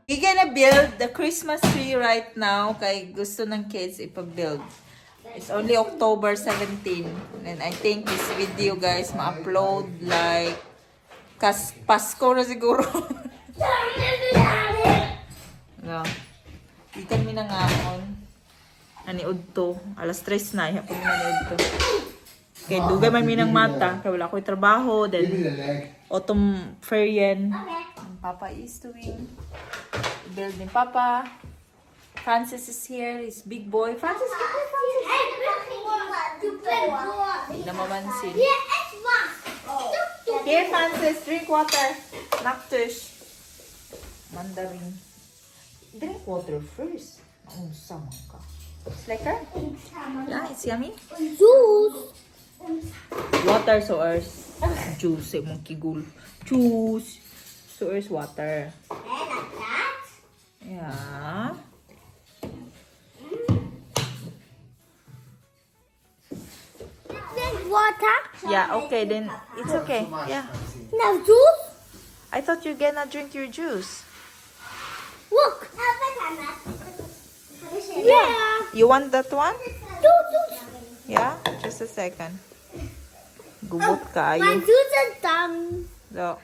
We gonna build the Christmas tree right now kay gusto ng kids ipa-build. It's only October 17 and I think this video, guys, ma-upload like kas Pasko na siguro. No. Ikan mi nangaon. Ani udto. Alas 3 na. Hapon na ni udto. Kay dugay man mi nang mata. Kay wala ko'y trabaho. Give me Then the leg. Autumn ferien. Ang Papa is doing building. Papa, Francis is here. He's big boy. Francis, come here, Francis. Hindi na mamansin. Here, Francis, drink water. Nachtisch. Mandarin. Drink water first. Unsa man ka. It's lekker? Yeah, it's yummy. Juice. Water zuerst. Juice, eh, mong kigul. Juice. Zuerst water. Like that. Yeah. Drink water. Yeah, okay, then it's okay. Too much, Yeah. Francie. Now juice. I thought you're gonna drink your juice. Look. Yeah. You want that one? Juice, juice. Yeah? Just a second. Gubot My kaayo. juice is done. So,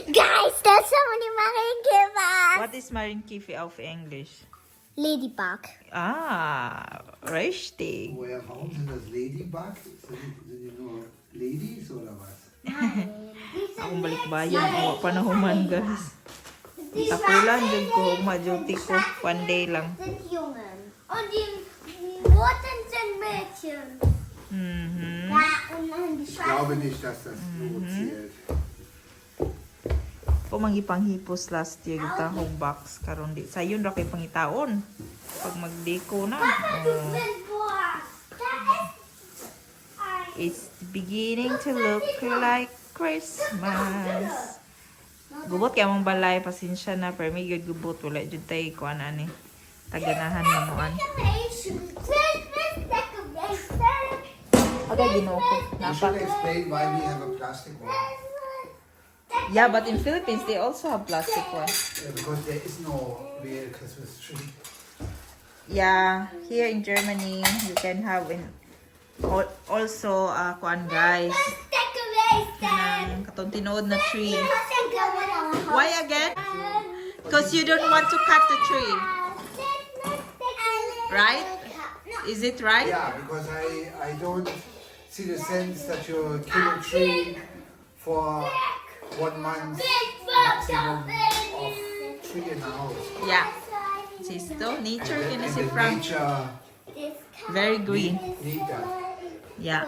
Guys, there's so many Marienkäfer. What is Marienkäfer auf English? Ladybug. Ah, richtig. Woher, warum sind das Ladybug? Sind die nur Ladies oder was? Akong balikbayan. Wa pa na human, guys. Tapulan jud ko, ma-duty ko. One day lang. Sind Jungen. Und die roten sind Mädchen. Ja, und dann die Ich glaube schwarzen. nicht, dass das so zählt. Ko mangipanghipos last year gitahong box karon di sayon ra kay pangitaon pag magdeko na. Papa, du Oh. bist boah. Da ist ein. It's beginning to look like Christmas. Gubot kay among balay, pasensya na pero may gyud gubot, wala jud tay kuan ani. Taganahan mamuan. Decoration. Christmas decoration. Agay, Ginoo ko. You Napa. should explain why we have a plastic one. Yeah, but in Philippines they also have plastic one. Yeah, because there is no real Christmas tree. Yeah, here in Germany you can have in also kuan, guys. Decoration. Kanang katong tinuod na tree. Decoration. Why again? Because you don't want to cut the tree. Right? Is it right? Yeah, because I don't see the sense that you kill a tree for one month maximum of tree in the house. Yeah. Sisto, nature And can the, si and the Frank. nature Very green. need that. Yeah.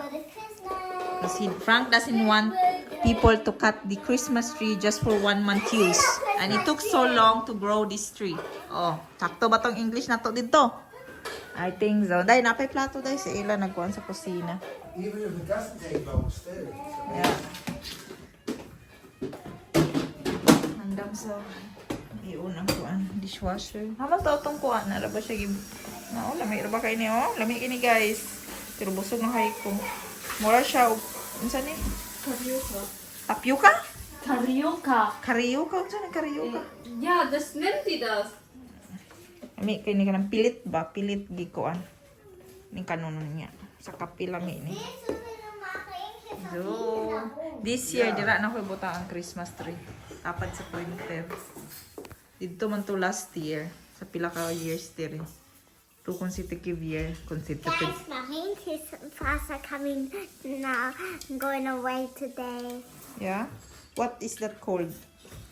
Because Frank doesn't want people to cut the Christmas tree just for one month use. And it took so long to grow this tree. Oh, sakto ba tong English na to dito? I think so. Dahil napay plato dahil sa ila nagkuhan sa kusina. Even if it doesn't take long, still. It's amazing. Yeah. Andam sa iyon ang kuan, dishwasher. Hamas to atong kuan, nara ba siya gib Na, oh, lami ra ba kay ni, oh? Lami kini, guys. Pero busog na kay ko. Mura siya og unsa ni? Carioca. Tapioca? Carioca. Carioca, unsa ni carioca? Ja, das nennt die das. Lami kay ni kanang pilit ba? Pilit gikuan. Ning kanunon niya. Sa kape lami ni. So, this year, dira na ko ibutang ang Christmas tree. Tapad sa printer. Dito man to last year. Sa pila ka years diri. Two consecutive year. Consecutive. Guys, Marienkäfer coming now, going away today. Yeah? What is that called?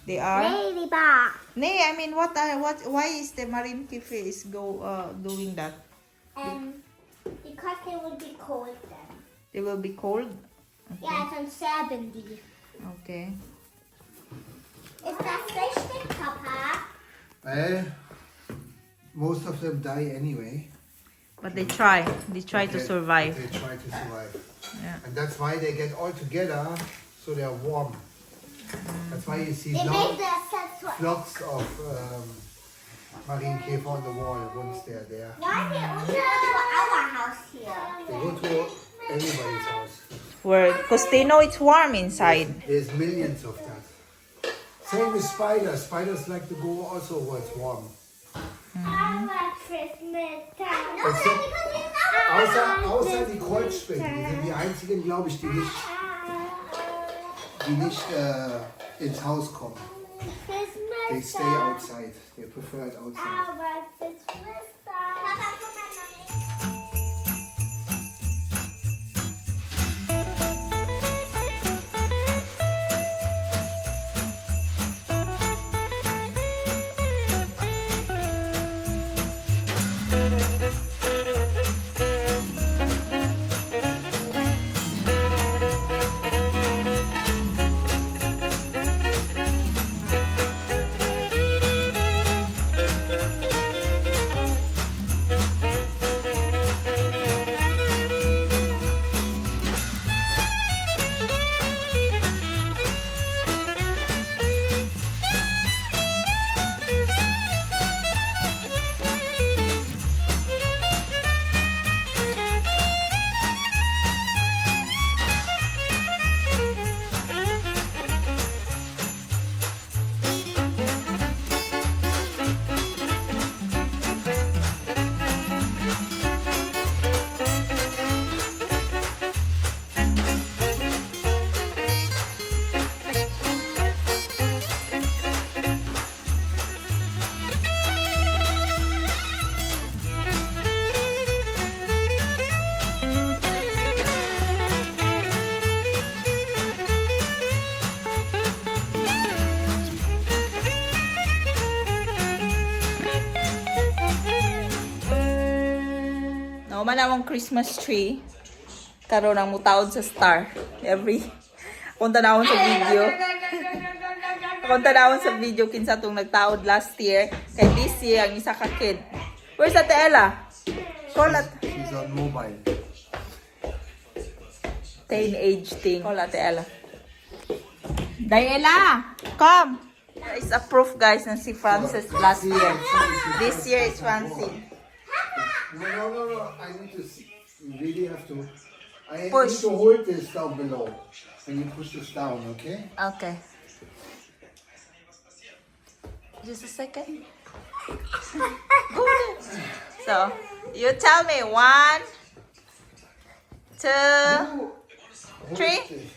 They are? Ladybug. Nay, I mean, what are, what, why is the Marienkäfer is go, doing that? Because they will be cold then. They will be cold? Yeah, it's on 70. Okay. Ist das richtig, Papa? Well, most of them die anyway. But they try. They try to survive. They try to survive. Yeah. And that's why they get all together, so they're warm. That's why you see They long make themselves sweat. flocks of Marienkäfer on the wall once they're there. Why they only go to our house here? They go to everybody's house. Where, because they know it's warm inside. There's millions of that. Same with spiders. Spiders like to go also where it's warm. Aber Christmas time. Außer die Kreuzspinnen. Die sind die einzigen, glaube ich, die nicht ins Haus kommen. They Christmas stay time. outside. They prefer it outside. Aber Christmas time. Papa, guck mal, Mami. Nahuman among Christmas tree. Karon ang mutaod sa star. Every akong tanawon sa video. Akong tanawon sa video kinsa tong nagtaod last year. Kay this year ang isa ka kid. Where's Ate Ella? Call at She's on mobile. Teenage thing. Call Ate Ella. Day Ella! Come! It's a proof, guys, na si Francis last year. This year is Francine. No. I need to see. You really have to. I Push. need to hold this down below. When you push this down, okay? Okay. Just a second. Go there. So, you tell me. One, two, Hold three. this.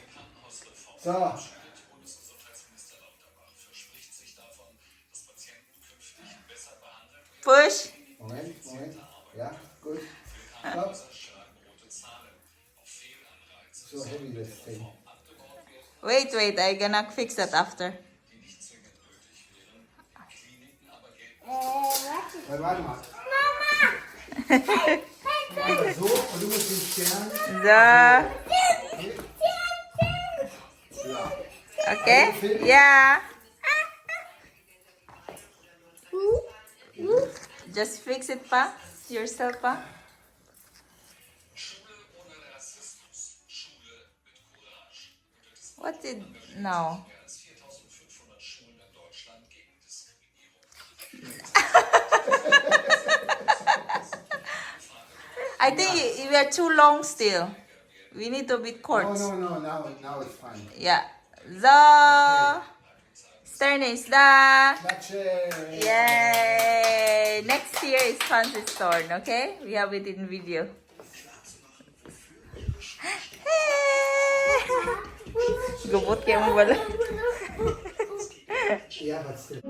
So. Push. Moment, Moment. Ja, gut. Stop. So heavy, this thing. Wait, wait. I gonna fix that after. Warte. Warte, warte mal. Mama! Hey, hey, So, und du musst den Stern. The Ja. Okay? Yeah. Just fix it pa. Yourself pa. What did no? I think we are too long still. We need to be court. No, now it's fine. Yeah. The Stern is the Klatsche! Yay! Next year is Francis' turn, okay? We have it in video. Hey! Gubot kayo mo wala. Yeah, but still.